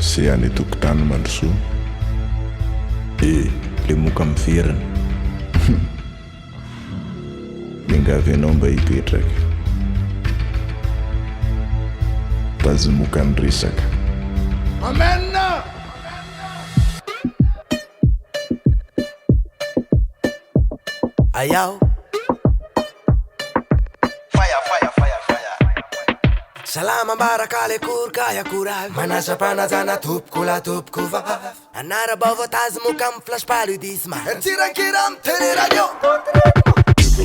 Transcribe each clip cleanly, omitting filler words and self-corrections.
Ze any tokotany mandrosoa e! Le moka miverina. Miangavy anao mba hipetraka. Tazomoka ny resaka. Amen! Ayaw. Salama ambaraka le koroka ya koraly Manasa-panajana tompoko lahy tompoko vavy Anara-baovao tazomoka amin'ny flash paludisme Antsiran-kira amin'ny télé radio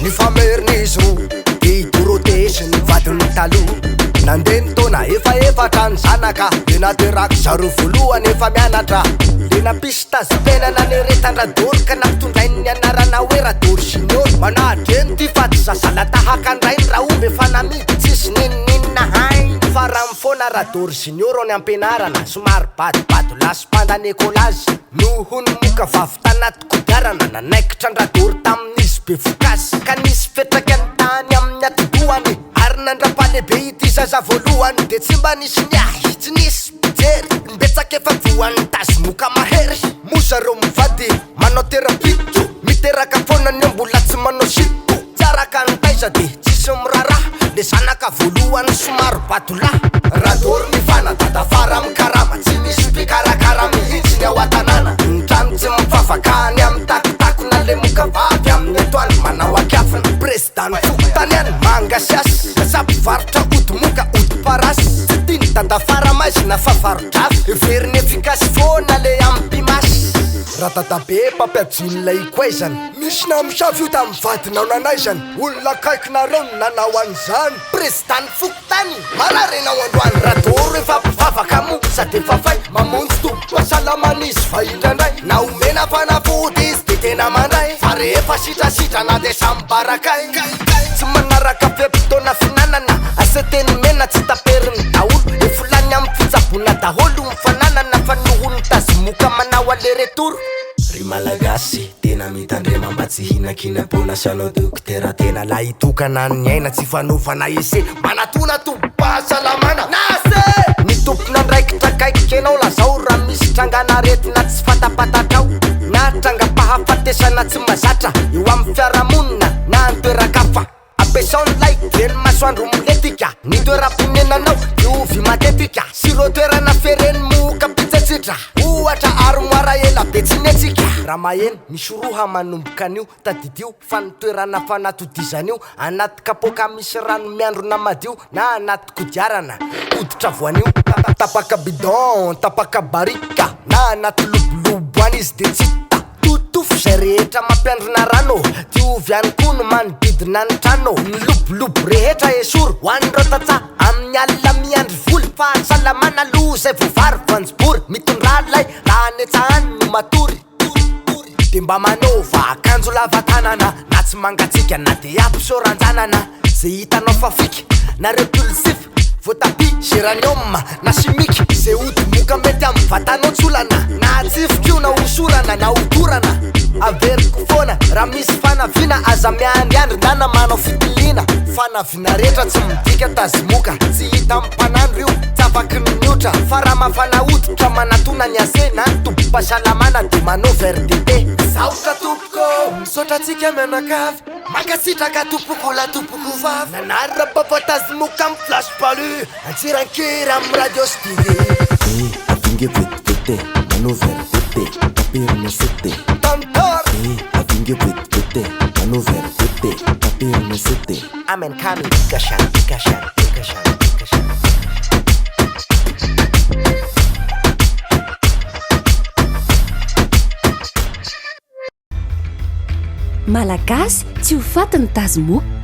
Ny famerin'izy roa I Dorothée sy ny vadiny taloha Nandeha ny taona efa efatra ny zanaka Dia nateraky zareo voalohany efa mianatra Dia nampisy tazopenana ny retan-dRadoro Ka nampitondrainy ny anarana hoe Radoro Junior Manahadreny ity fa tsy zazala tahaka an-drainy Raomby efa namidy tsisy n'inon'inona hainy Farany foana Radoro Junior any am-pianarana Somary badobado lahy sy mpandany écolage Noho ny moka vavy tanaty kodiarana Nanaikitra an-dRadoro tamin'izy bevoka azy Ka nisy fiantraikany tany amin'ny atidohany Ary nandrapalehibe ity zaza voalohany Dia tsy mba nisy niahy, tsy nisy mpijery Imbetsaka efa voan'ny tazomoka mahery Moa zareo mivady manao thérapie Miteraka foana ny eo mbola tsy manao zipo Tsy araka ny taiza dia tsisy miraharaha Le zanaka voalohany somary badolahy Radoro mifana dadafara mikarama Tsy misy mpikarakara mihitsy ny ao an-tanàna Ny trano tsy mifafaka any amin'ny takotakona Le moka vavy amin'ny etoile manao ankiafina Président ny fokontany any mangasiasy Lasa mpivarotra ody moka ody parasy Tsy tian'i dadafara maizina fa varo-drafy Heveriny efficace foana le ampimasy Radadabe mpampiadin'ilay ikoizana Nisy namosavy io tamin'ny vadinao nanaizana Olona akaikinareo no nanao an'izany Président ny fokontany marary enao androany Radoro efa mpivavaka moa sady efa fay Mamonjy tobim-pahasalamana izy fa indraindray Na omena fanafody izy dia tena mandray Fa rehefa sitrasitrana dia samy barakay Tsy manaraka fe-potoana fihinanana Asa teny mena tsy taperiny daholo Efa lany amin'ny fitsaboana daholo ny fananana Fa noho ny tazomoka manao aller retour Ry Malagasy, tena mitandrema mba tsy hinakinam-poana sy hanao dokotera tena lahitokana ny aina tsy fanaovana essai manatona tobim-pahasalamana nase! Ny tompon'andraikitra akaiky enao lazao raha misy trangan'aretina tsy fantapantatrao na trangam-pahafatesana tsy mazatra eo amin'ny fiarahamonina na an-toeran-kafa. Ampiasao ny lay dieny masoandro milentika Ny toeram-ponenanao diovy matetika Sy ireo toerana feren'ny mohoka mpitsentsitra Ohatra armoire ela be tsy nihetsika Raha maheno misoroha manomboka anio Tadidio fa ny toerana fanatodizana io Anaty kapoaka misy rano miandrona madio Na anaty kodiarana hoditra voanio Tapaka bidon, tapaka barika Na anaty lobolobo any izy de tsy hita Totofo izay rehetra mampiandrona rano Diovy ihany koa ny manodidina ny trano Ny lobolobo rehetra esory ho an'ireo tantsaha Amin'ny alina miandry voly Fahasalamana aloha izay vao vary voanjobory Mitondrà lay raha any an-tsaha any no matory Dia mba manaova akanjo lava tanana Na tsy mangatsiaka na dia ampy ranjanana Izay hitanao fa fika na repulsif Voatabia, geranium, na chimique Ze ody moka mety amin'ny vatanao tsy olana Na atsifika io na hosorana na hodorana Averiko foana raha misy fanaviana Aza miandriandry ndana manao fitiliana Fanaviana rehetra tsy midika tazomoka Tsy hita amin'ny mpanandro io, tsy afaky ny miotra Fa raha mafana hoditra manatona ny AC Na ny tobim-pahasalamana dia manao verre de thé Misaotra tompoko, misaotra antsika mianakavy Mankasitraka tompoko lahy tompoko vavy Nanara-baovao tazomoka amin'ny flash palu Antsirankira amin'ny radio sy TV. Eh, avinge vetivety e, manao verre de thé, taperina sete. Tantara. Eh, avinge vetivety e, manao verre de thé, taperina sete. Amen kami Ikashan Ikashan Ikashan Ikashan. Malagasy tsy ho faty ny tazomoka.